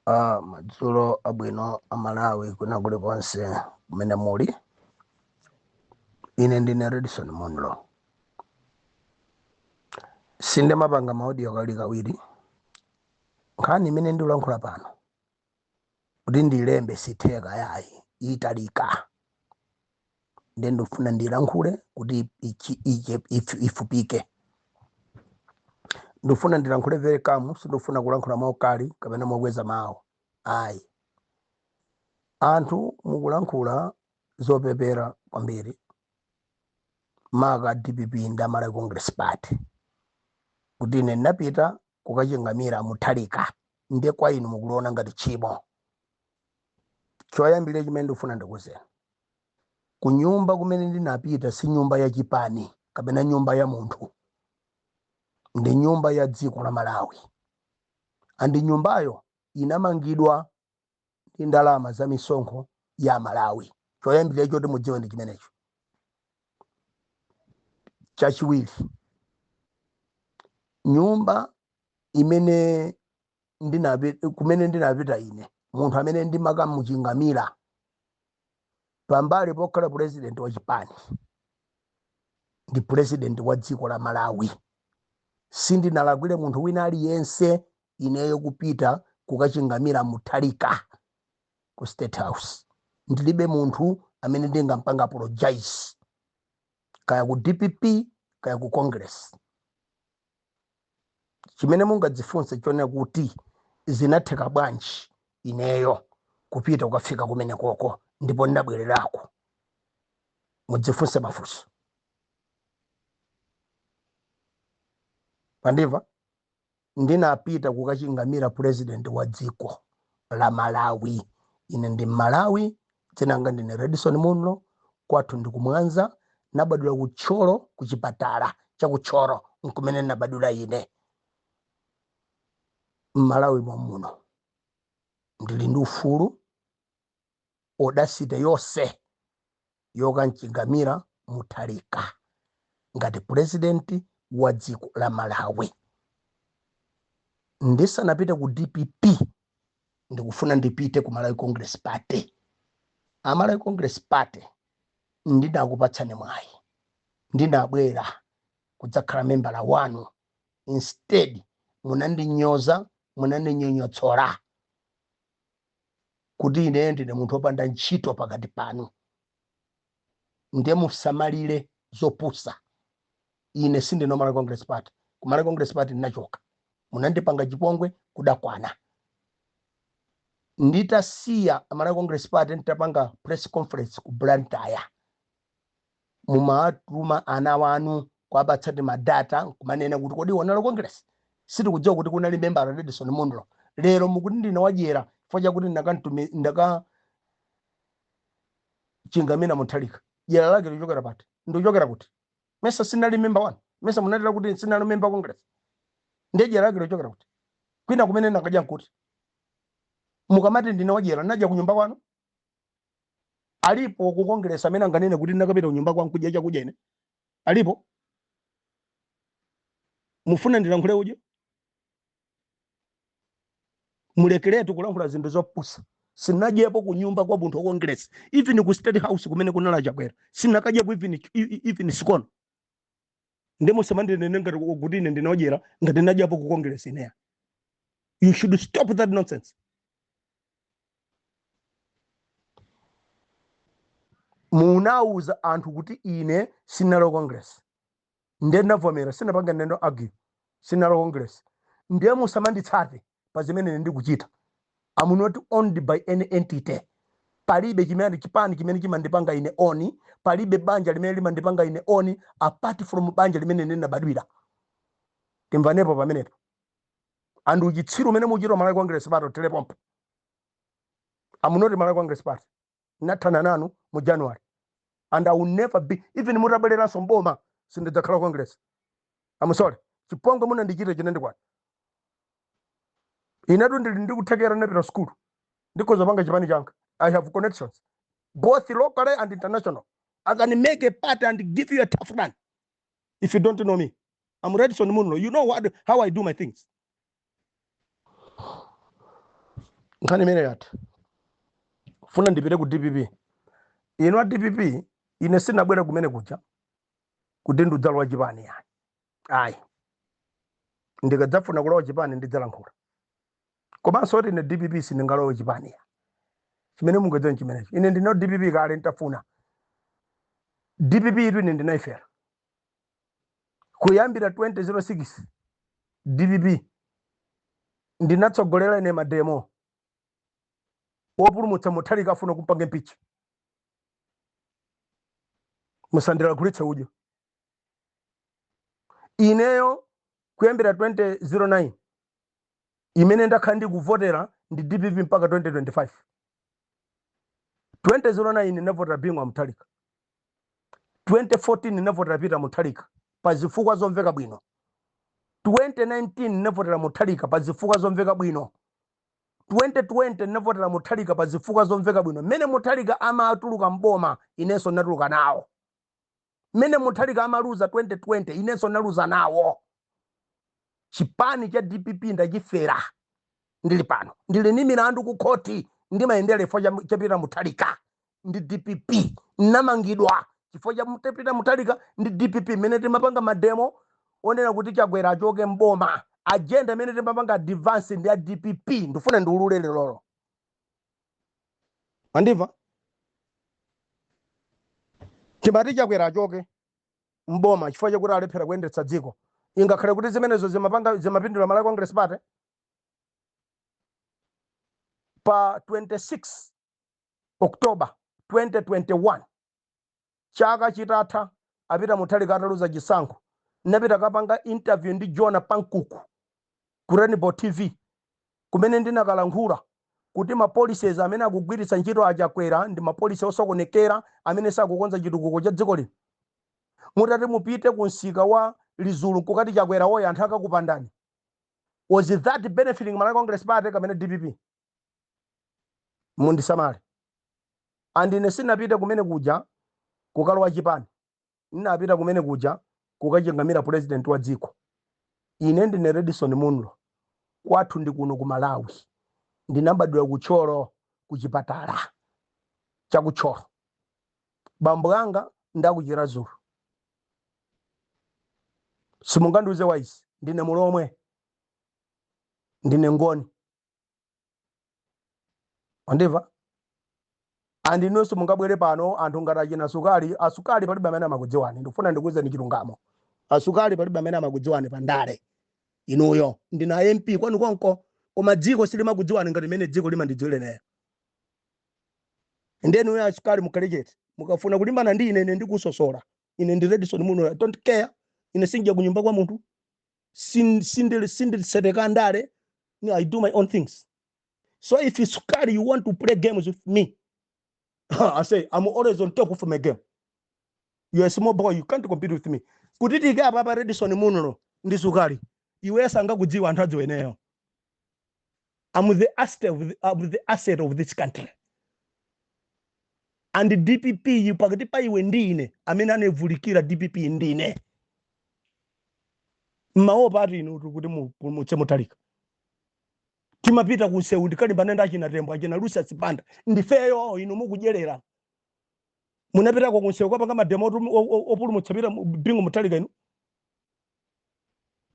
Madzulo abwino amalawi kwina kulikonse kumene muli. Ine ndine Redson Munlo. Sindimapanga ma audio kawirikawiri. Nkhani imene ndikulankhula pano kuti ndilembe sitheka yayi, italika. Ndiye ndikufuna ndilankhule kuti ifupike. Ndikufuna ndilankhule very calm, sindikufuna kulankhula mwaukali kapena mokweza mawu ayi. Anthu mukulankhula zopepera kwambiri, maka DPP ndi Malawi Congress Party, kuti ine ndinapita kukachingamira Mutharika, ndiye kwa inu mukuliona ngati tchimo. Choyambirira chimene ndikufuna ndikuuzeni, kunyumba kumene ndinapita si nyumba ya chipani kapena nyumba ya munthu, ndi nyumba ya dziko la Malawi, and nyumbayo inamangidwa ndi ndalama za misonkho ya Malawi. Choyambirira choti mudziwe ndi chimenecho. Chachiwiri, nyumba imene kumene ndinapita ine, munthu amene ndimakamuchingamira pambali pokhala president wa chipani ndi president wa dziko la Malawi, sindinalakwire munthu wina aliyense ineyo kupita kukachingamira Mutharika ku State House. Ndilibe munthu amene ndingampanga apologize, kaya ku DPP kaya ku Congress. Chimene mungadzifunse chonena kuti zinatheka bwanji ineyo kupita kukafika kumene koko ndipo ndinabwererako, mudzifunse mafunso. Pandimva, ndinapita kukachingamira president wa dziko la Malawi. Ine ndi Malawi, dzina langa ndine Redson Munlo, kwathu ndi kumwanza, nabadwira ku Thyolo, ku chipatala cha ku Thyolo nkumene nabadwira ine. M'Malawi momuno ndili ndi ufulu audacity yonse yokamchingamira Mutharika ngati president wa dziko la Malawi. Ndisanapite ku DPP, ndikufuna ndipite ku Malawi Congress Party. A Malawi Congress Party, ndinakupatsani mwayi, ndinabwera kudzakhala membala wanu, instead munandinyoza, munandinyonyotsola kuti ine ndine munthu wopanda ntchito pakati panu. Ndiye musamalire zopusa. Ine sindine Malawi Congress Party. Ku Malawi Congress Party ndinachoka, munandipanga chipongwe kudakwana. Nditasiya Malawi Congress Party, nditapanga press conference ku Blantyre, mumatuma ana wanu kuwapatsa ti madata kumanena kuti kodi wanalo Congress, sitikudziwa kuti kunali membala Redson Munlo. Lero mukuti ndine wadyera chifukwa chakuti ndakachingamira Mutharika. Dyera lake lichokera pati? Ndikuchokera kuti? Mesa sinali member wanu? Mesa munatera kuti sinali member Congress? Ndiye dyera lake lichokera kuti? Kwina kumene nakadya nkuti? Mukamati ndine wadyera, nadya kunyumba kwanu? Alipo ku Congress amene anganene kuti ndakapita kunyumba kwanu kudya chakudya ine? Alipo? Mufuna ndilankhule udye? Mulekeretu kulankhula zinthu zopusa. Sinadyepo kunyumba kwa munthu wa Congress, even ku State House kumene kunali Chakwera sinakadyepo even sikono. Ndi musamandinene ngati kuti ine ndine odyera ngati ndinadyapo ku Congress ineya. You should stop that nonsense. Munauza anthu kuti ine sinalo Congress, ndiye ndinavomera, sinapanga nendo argue, sinalo Congress. Ndiye musamanditsate pa zimene ine ndikuchita. I'm not owned by any entity. Palibe chimene chipani chimene chimandipanga ine own, palibe banja limene limandipanga ine own apart from banja limene ine ndinabadwira. Timvanepo pamenepo. And uchitsiru umene muchita Malawi Congress Party telepompo. I'm not Malawi Congress Party. Nathana nanu mu January and I will never be, even mutabwereranso mboma sindidzakhala Congress. I'm sorry. Chipongwe munandichita chinandikwana. Inetu ndili ndikuthekera, ndinapita school, ndikhoza panga chipani changa. I have connections both locally and international. I can make a party and give you a tough run if you don't know me. I'm Redson Munlo. You know how I do my things. Nkhani imene yatha, funa ndipite ku DPP. Inu a DPP, ine sinabwera kumene kuja kuti ndidzalowa chipani yani, ayi. Ndikadzafuna kulowa chipani ndidzalankhula. Komanso kuti ine DPP sindingalowe chipani ya, chimene mungadziwe chimenecho, ine ndino DPP kale. Ntafuna DPP itu, ine ndinayifera kuyambira 2006. DPP ndinatsogolera ine mademo wopulumutsa Mutharika afuna kumpanga impeach. Musandilakhulitse udyo. Ineyo kuyambira 2009 imene ndakhala ndikuvotera ndi DPP mpaka 2025. 2009 ndinavotera Bingu Mutharika, 2014 ndinavotera Peter Mutharika pa zifukwa zomveka bwino, 2019 ndinavotera Mutharika pa zifukwa zomveka bwino, 2020 ndinavotera Mutharika pa zifukwa zomveka bwino. Mmene Mutharika amatuluka mboma, inenso ndinatuluka nawo. Mmene Mutharika amaluza 2020, inenso ndinaluza nawo. Chipani cha DPP ndachifera. Ndili pano, ndili ni milandu ku khoti ndimayendera chifukwa cha Peter Mutharika ndi DPP. Namangidwa chifukwa cha Peter Mutharika ndi DPP. Mmene timapanga mademo onena kuti Chakwera achoke mboma, agenda imene timapanga advance ndi ya DPP. Ndifuna ndiulule lero, andimva? Timati Chakwera achoke mboma chifukwa chakuti alephera kuyendetsa dziko. Ingakhale kuti zimenezo zimapanga zimapindula Malawi Congress Party. Pa 26 October 2021, chaka chitatha apita Mutharika ataluza chisankho, napita kapanga interview ndi Jona Pankuku ku Rainbow TV, kumene ndinakalankhula kuti ma policies amene akugwiritsa ntchito aChakwera ndi ma policy osokonekera amene sakukonza chitukuko cha dziko lino. Mutati mupite ku msika wa Lizulu nkukati "Chakwera woye", anthu akakupandani. Was that benefiting Malawi Congress Party kamene DPP? Mundisamale. Andine sinapite kumene kuja kukalowa chipani, ndinapita kumene kuja kukachingamira president wa dziko. Ine ndine Redson Munlo, kwathu ndi kuno ku Malawi. Ndinabadwira ku Thyolo, ku chipatala cha ku Thyolo. Bambo anga ndakuchira Zulu. Simungandiuze wise. Ndine Mulomwe, ndine Ngoni, andimva? Andinonso mungabwere pano anthu ngati achina Sukali. Asukali, palibe amene amakudziwani. Ndikufuna ndikuwuzeni chilungamo. Asukali, palibe amene amakudziwani pandale. Inuyo ndina MP kwanu konko, koma dziko silimakudziwani ngati imene dziko limandidziwire ineyo. Ndeni uyo Asukali, mukhale chete. Mukafuna kulimbana ndi ine, ine ndikusosola. Ine ndi Redson Munlo, I don't care. Ine sinja kunyumba kwa munthu. Sindiseteka ndale. I do my own things. So if Sukali, you want to play games with me, I say I'm always on top of my game. You're a small boy, you can't compete with me. Kuti tike apa pa Redson Munlo ndi Sukali, iwe sangakudziwa, anthu adziweneyo. I'm the asset of this country. And DPP, pakati pa iwe ndi ine, amene anevulikira DPP ndine. Mmaopa ati inu kuti mupulumutse Mutharika. Timapita kunsewu ndikalimbana ndi achina Tembo, achina Lucius Banda, ndifeyo. Inu mukudyerera. Munapitako kunsewu kapanga mademo opulumutsa pita Bingu Mutharika? Inu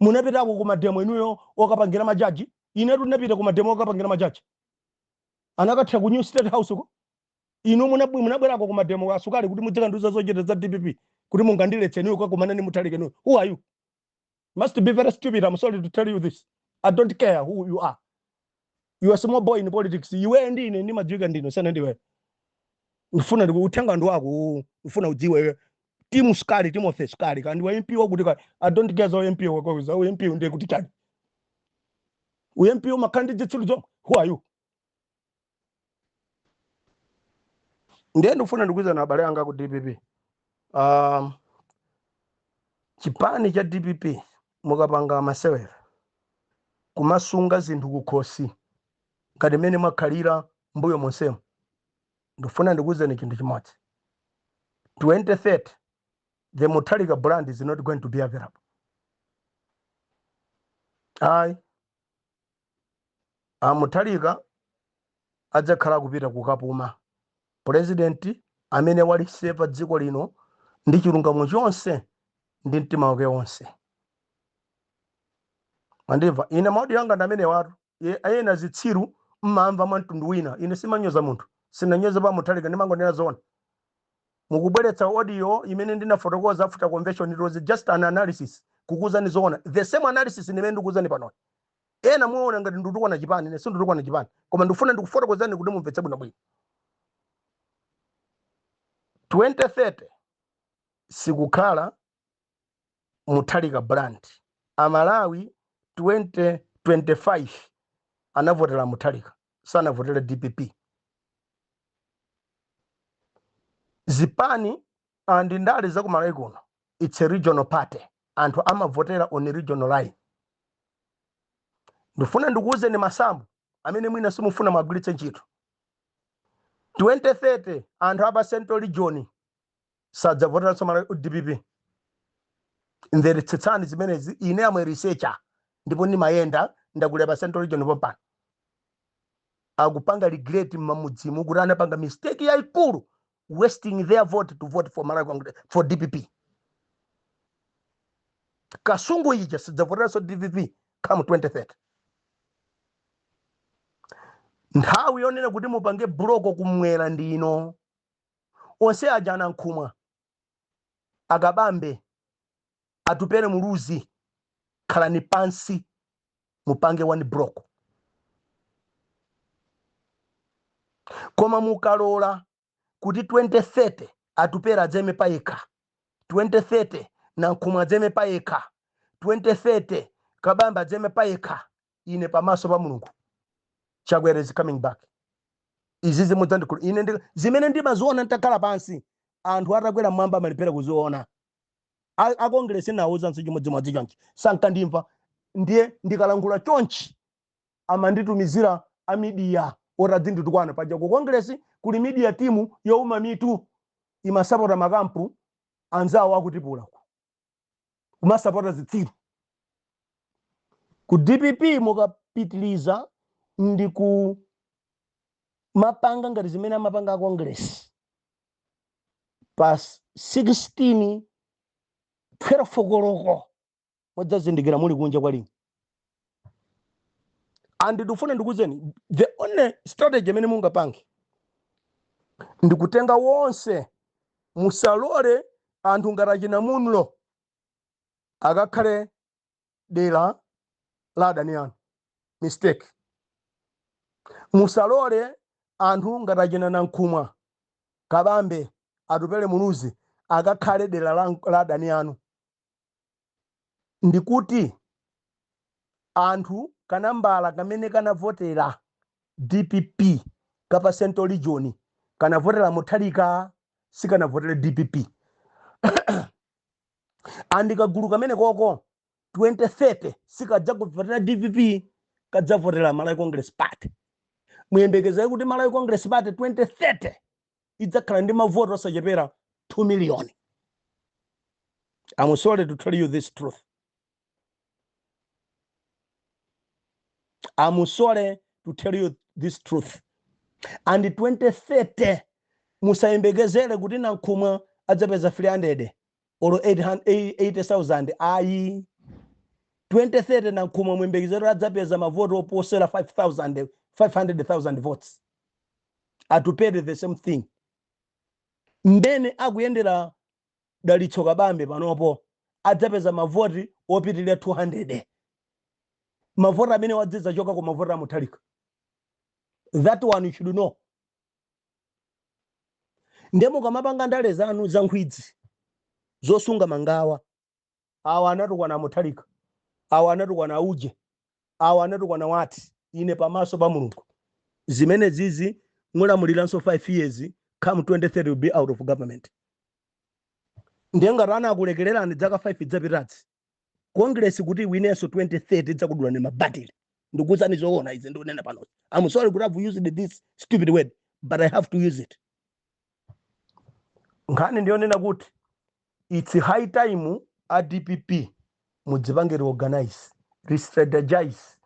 munapitako ku mademo inuyo okapangira majaji? Inetu ndinapita ku mademo okapangira majaji anakathira ku New State House uko. Inu munabwerako ku mademo, Asukali, kuti mudzikandiuza zochita za DPP, kuti mungandiletse inuyo kakumana ndi Mutharika inuyo? Who are you? Must be very stupid. I'm sorry to tell you this, I don't care who you are. You are a small boy in politics. Iwe ndi ine ndimadziwika ndino sana ndiwe. Ndifuna uthenga ndi wako, ndifuna udziwe iwe Timu Sukali, Timothy Sukali, kandi wa MP wakuti ka, I don't care za MP wako. Za MP ndiye kuti chani? U MP umakhala ndi zitsiru zomwe. Who are you? Ndiye ndikufuna ndikuuze na abale anga ku DPP, chipani cha DPP, mukapanga masewera kumasunga zinthu kukhosi ngati mmene mwakhalira mbuyo monsemo, ndikufuna ndikuwuzeni chinthu chimodzi: 2030 the Mutharika brand is not going to be available. Ayi, a Mutharika adzakhala akupita kukapuma. President amene waliseva dziko lino ndi chilungamo chonse ndi mtima wake wonse. Mandimva? Ine ma audio anga ndi amene watu. Ena zitsiru mmamva mwa mtundu wina. Ine simanyoza munthu, sinanyoza pa Mutharika, ndimangonena zoona. Mukubweretsa audio imene ndinafotokoza after convention, it was just an analysis, kukuuzani zoona. The same analysis ndimene ndikuuzani pano. Ena muona ngati ndikutukwana chipani. Ine sindikutukwana chipani, koma ndikufuna ndikufotokozani kuti mumvetse bwinobwino. 2030 sikukhala Mutharika brand. Amalawi 2025 anavotera Mutharika, sanavotere DPP. Zipani and ndale zakumalawi kuno, it's a regional party. Anthu amavotera on regional line. Ndifuna ndikuwuzeni masamu amene mwina simufuna mwagwiritse ntchito. 2030 anthu apa Central Region sadzavoteranso Malawi DPP. Mvetsetsani zimenezi. Ine am a researcher ndipo ndimayenda, ndakulira pa Central Region pompano. Akupanga regret m'mamudzimu kuti anapanga mistake yayikulu wasting their vote to vote for Malawi Congress, for DPP. Kasungu ija sidzavoteranso DPP come 2030. Nthawi yonena kuti mupange block kumwera ndino. Onse aja anankhumwa, akabambe, Atupele Muluzi, khalani pansi mupange one block. Koma mukalola kuti 2030 Atupele adzayime payekha, 2030 Nankhumwa adzayime payekha, 2030 Kabambe adzayime payekha, ine pamaso pa Mulungu, Chakwera is coming back. Izizi mudzandikhulu ine zimene ndimaziona nditakhala pansi, anthu atakwera mmwamba amalephera kuziona. A Congress nawuzanso chimodzimodzi chonchi, sankandimva. Ndiye ndikalankhula chonchi amanditumizira a media oti adzinditukwana. Paja ku Congress kuli media team youma mitu, imasapota makampu anzawo akutipula, kumasapota zitsiru. Ku DPP mukapitiliza ndi ku mapanga ngati zimene amapanga a Congress pa 16 12 koloko, mudzazindikira muli kunja kwa ring. And ndikufuna ndikuuzeni, the only strategy imene mungapange ndikutenga wonse. Musalole anthu ngati achina Munlo akakhale dera la adani anu, mistake. Musalole anthu ngati achina Nankhumwa, Kabambe, Atupele Muluzi akakhale dera la adani anu. Ndikuti anthu kanambala kamene kanavotera DPP kapa Central Region kanavotera Mutharika, sikanavotere DPP. And kagulu kamene koko 2030 sikadzakuvotera DPP, kadzavotera Malawi Congress Party. Muyembekezere kuti Malawi Congress Party 2030 idzakhala ndi mavoti osachepera 2 million. I'm sorry to tell you this truth. I'm sorry to tell you this truth. And 2030 musayembekezere kuti Nankhumwa adzapeza 300 or 80,000, ayi. 2030 Nankhumwa muyembekezere adzapeza mavoti oposera 5000, 500,000 votes. Atupele the same thing. Mmene akuyendera Dalitso Kabambe panopo, adzapeza mavoti opitirira 200. Mavoti amene wadzidzachoka ku mavoti a Mutharika. That one you should know. Ndiye mukamapanga ndale zanu za nkhwidzi zosunga mangawa, awa anatukwana Mutharika, awa anatukwana auje, awa anatukwana wati, ine pamaso pa Mulungu, zimene zizi mulamuliranso 5 years, come 2030 will be out of government. Ndiye ngati anakulekererani zaka 5 dzapitazi, Congress kuti iwinenso 2030 idzakudulani mabatiri. Ndikuwuzani zoona izi ndikunena pano. I'm sorry kuti I've used this stupid word, but I have to use it. Nkhani ndiyonena kuti it's high time a DPP mudzipange reorganize, restrategize.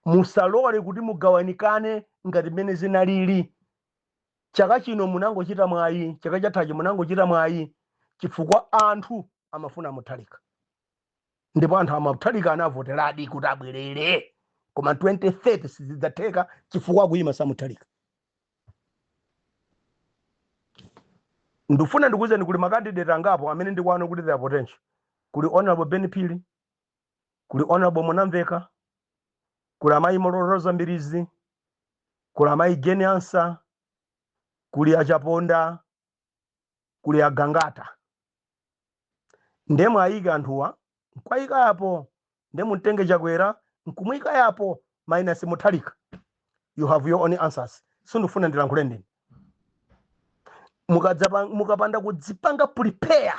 Musalole kuti mugawanikane ngati mmene zinalili. Chaka chino munangochita mwayi, chaka chathachi munangochita mwayi chifukwa anthu amafuna Mutharika, ndipo anthu a Mutharika anavoteradi kuti abwerere, koma 2030 sizidzatheka chifukwa akuyima sa Mutharika. Ndifuna ndikuwuzeni kuli makandidate angapo amene ndikuona kuti they are potential. Kuli Honorable Ben Phiri, kuli Honorable Munamveka, kuli amayi Roza Mbirizi, kuli amayi Jane Ansah, kuli achaponda, kuli agangata. Nde mwayika anthuwa nkwayika apo, nde mutenge Chakwera nkumuyika yapo minus Mutharika, you have your own answers. Sindifuna ndilankhule ndine. Mukapanda kudzipanga prepare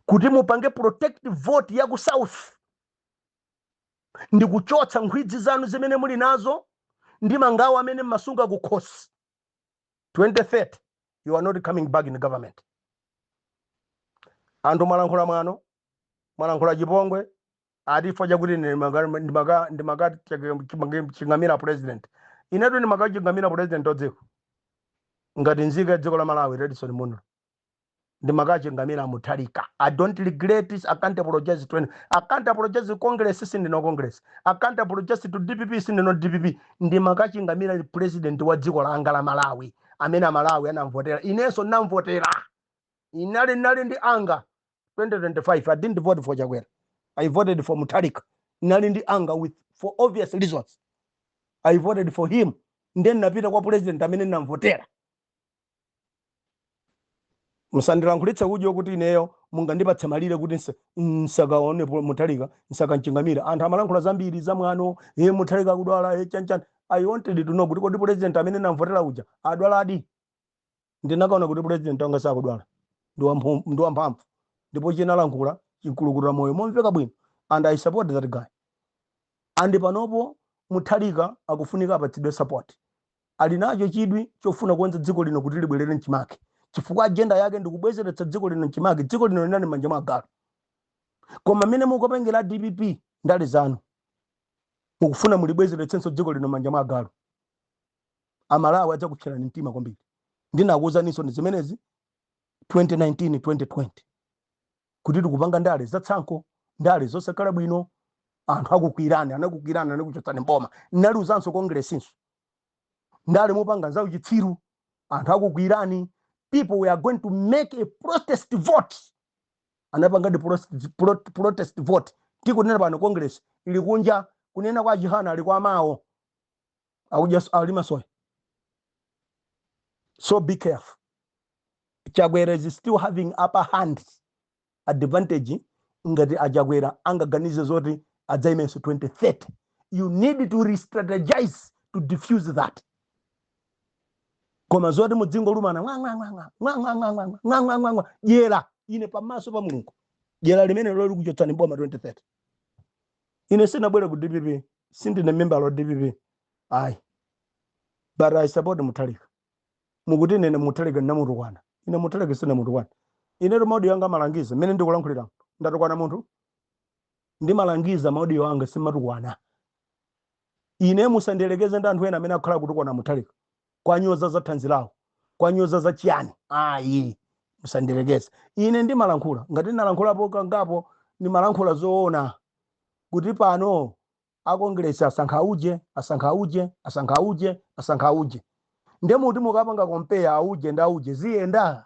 kuti mupange protect vote ya ku south ndi kuchotsa nkhwidzi zanu zimene muli nazo ndi mangawo amene mmasunga kukhosi, 2030 you are not coming back in government. Anthu mwalankhula mwano, mwalankhula chipongwe, ati chifukwa chakuti ine ndimakachingamira president. Inetu ndimakachingamira president wa dziko ngati nzika ya dziko la Malawi, Redson Munlo, ndimakachingamira Mutharika. I don't regret it. I can't apologize to any, I can't apologize to Congress, sindino Congress. I can't apologize to DPP, sindino DPP. Ndimakachingamira president wa dziko langa la Malawi amene Amalawi anamvotera, inenso ndinamvotera. Inali nali ndi anga 2025, I didn't vote for Chakwera, I voted for Mutharika. Nali ndi anga with for obvious reasons I voted for him. Then napita kwa president amene ndinamvotera. Musandilankhulitse kudyo kuti ineyo mungandipatse malire kuti nsakaone Mutharika, nsakamchingamira. Anthu amalankhula zambiri zamwano, ye Mutharika akudwala, ye chanchani. I wanted to know kuti kodi president amene ndamvotera uja adwaladi? Ndinakaona kuti president wanga sakudwala, ndi wamphamvu, ndipo chinalankhula chinkulukuta moyo momveka bwino, and I support that guy. And panopo Mutharika akufunika apatsidwe support. Ali nacho chidwi chofuna kukonza dziko lino kuti libwerere mchimake, chifukwa agenda yake ndikubwezeretsa dziko lino mchimake. Dziko lino linali m'manja mwa agalu, koma mmene mukupengera DPP ndale zanu, mukufuna mulibwezeretsenso dziko lino m'manja mwa agalu. Amalawi adzakupserani mtima kwambiri. Ndinakuwuzaninso ndi zimenezi 2019, 2020 kuti tikupanga ndale zatsankho, ndale zosakhala bwino, anthu akukwirani, anakukwirani, anakuchotsani mboma. Ndinaliuzanso Congressinso, ndale mupanga zauchitsiru, anthu akukwirani, people were going to make a protest vote. Anapanga di protest vote. Tikunena pano Congress ili kunja, kunena kwa Chihana ali kwa amawo akudya alima soya. So be careful. Chakwera is still having upper hand advantage. Ngati achakwera angaganize zoti adzaimenso 2030, you need to re-strategize to defuse that. Koma zoti mudzingolumana mwa mwa mwa mwa mwa mwa mwa mwa mwa mwa mwa mwa dyera, ine pamaso pa Mulungu, dyera limene loli kuchotsani boma 2030. Ine sinabwere ku DPP, sindine member wa DPP ayi, but I support Mutharika. Mukuti ine Mutharika ndinamutukwana. Ine Mutharika sinamutukwana. Inetu ma audio yanga amalangiza. Mmene ndikulankhulira, ndatukwana munthu? Ndimalangiza, ma audio anga simatukwana. Ine musandiyelekeze ndi anthu ena amene akhala kutukwana Mutharika, kwanyoza za thanzi lawo, kwanyoza za chiyani. Ayi, musandiyelekeze. Ine ndimalankhula ngati ndinalankhulapo kangapo, ndimalankhula zoona kuti pano akongresi asankha auje, asankha auje, asankha auje, asankha auje. Nde muti mukapanga compare auje ndi auje, ziyenda?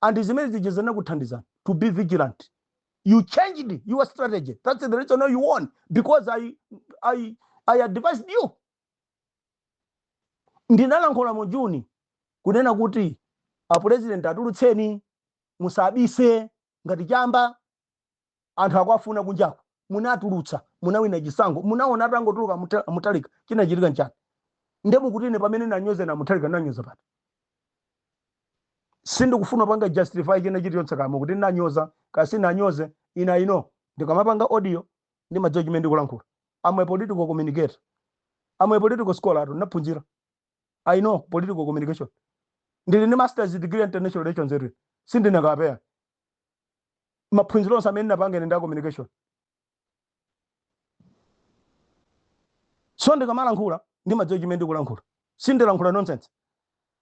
And zimene zija zinakuthandizani to be vigilant. You changed your strategy. That's the reason you won, because I advised you. Ndinalankhula mu Juni kunena kuti a president atulutseni, musabise ngati chamba, anthu akuafuna kunjako. Munatulutsa, munawina chisankho. Munaona atangotuluka Mutharika, chinachitika nchani? Nde mukuti ine pamene nanyoza na Mutharika, nanyoza pati? Sindikufuna panga justify china chiliyonse kama kuti nanyoza kasi nanyoze. Ina ino ndikamapanga audio ndimadziwa chimene ndikulankhula. I'm a political communicator, I'm a political scholar, ndinaphunzira. I know political communication. Ndili ndi master's degree in international relations ere. Sindinakapeya maphunziro onse amene ndinapanga ine ndi a communication. So ndikamalankhula, ndimadziwa chimene ndikulankhula. Sindilankhula nonsense.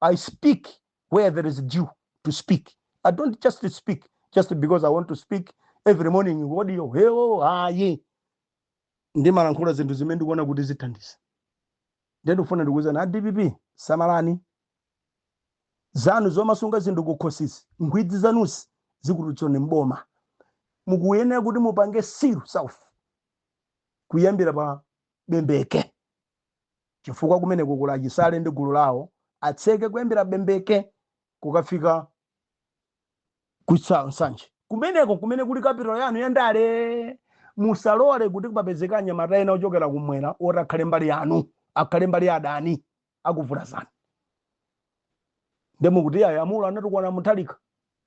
I speak where there is due to speak. I don't just speak just because I want to speak every morning, audio hewo, ayi. Ndimalankhula zinthu zimene ndikuona kuti zithandiza. Ndiye ndikufuna ndikuwuzani a DPP, samalani zanu zomasunga zinthu kukhosisi. Nkhwidzi zanuzi zikutulutsani mboma. Mukuyenera kuti mupange seal south kuyambira pa Bembeke, chifukwa kumeneko kula Achisale ndi gulu lawo. Atseke kuyambira Bembeke kukafika kusa Nsanje, kumeneko kumene kuli capital yanu yandale. Musalole kuti kupapezeka anyamata ena ochokera kumwera oti akhale mbali yanu, akhale mbali ya adani akuvulazani. Ndemukuti ayi, amulo anatukwana Muthalika,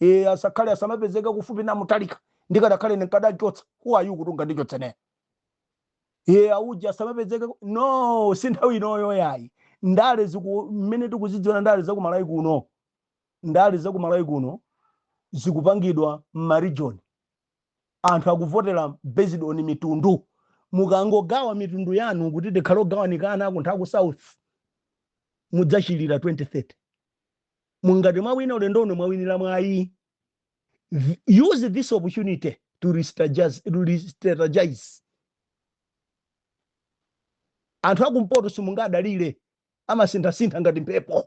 e, asakhale, asamapezeka kufupi na Muthalika. Ndikadakhale ndinkadachotsa. Who are you kuti ungandichotseneyo? E, auja asamapezeka. No, si nthawi inoyo yayi. Ndale ziku mmene tikuzidziona, ndale zakumalawi kuno, ndale zakumalawi kuno zikupangidwa m'maregion. Anthu akuvotera based on mitundu. Mukangogawa mitundu yanu kuti tikhale ogawanikana kunthu aku south, mudzachilira 2030. Mungati mwawina ulendo uno, mwawinira mwayi. Use this opportunity to re-strategize. Anthu akumpoto simungadalire, amasinthasintha ngati mphepo.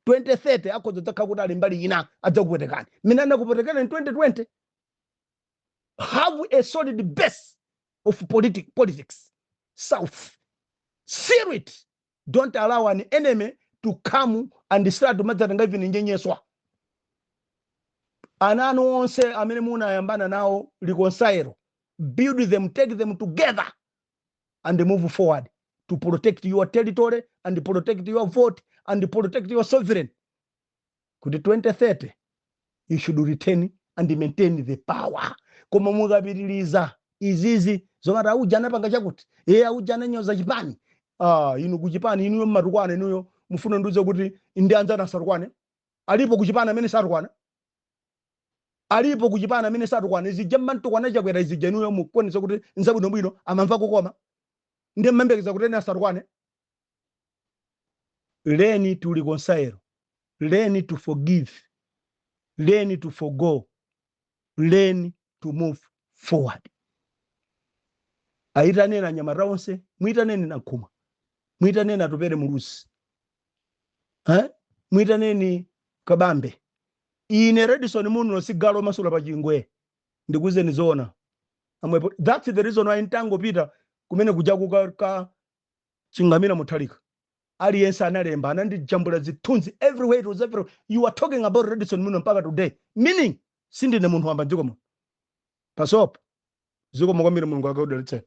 2030 akhoza dzakhala kuti ali mbali ina, adzakupetekani mmene anakupetekani in 2020. Have a solid base of politics south. Seal it. Don't allow an enemy to come and start madzatenga even nyenyeswa. Ana anu onse amene munayambana nawo, reconcile, build them, take them together and move forward to protect your territory and protect your vote and protect your sovereign, kuti 2030 you should retain and maintain the power. Koma mukapitiliza izizi zomati auja anapanga chakuti, iye auja ananyoza chipani, ah, inu kuchipani inuyo mmatukwana. Inuyo mufuna ndiuze kuti ndi anzanu asatukwane? Alipo kuchipani amene satukwana? Alipo kuchipani amene satukwana? Izija mmantukwana Chakwera izija, inuyo mukuonesa kuti nzabwinobwino, amamva kukoma, ndi mmembekeza kuti ene asatukwane? Learn to reconcile, learn to forgive, learn to forgo, learn to move forward. Ayitaneni anyamata onse, muyitaneni Nankhumwa, muyitaneni Atupere Muluzi, eh? Muyitaneni Kabambe. Ine Redson Munlo sigalo masula pa chingwe, ndikuzeni zoona amwepo. That's the reason why ntangopita kumene kuja kuka ka chingamira Muthalika, aliyense analemba, anandijambula zithunzi everywhere. It was everywhere you are talking about Redson Munlo mpaka today, meaning sindine munthu wamba dziko muno. Pasopo zikomo kwambiri, Mulungu akudalitseni.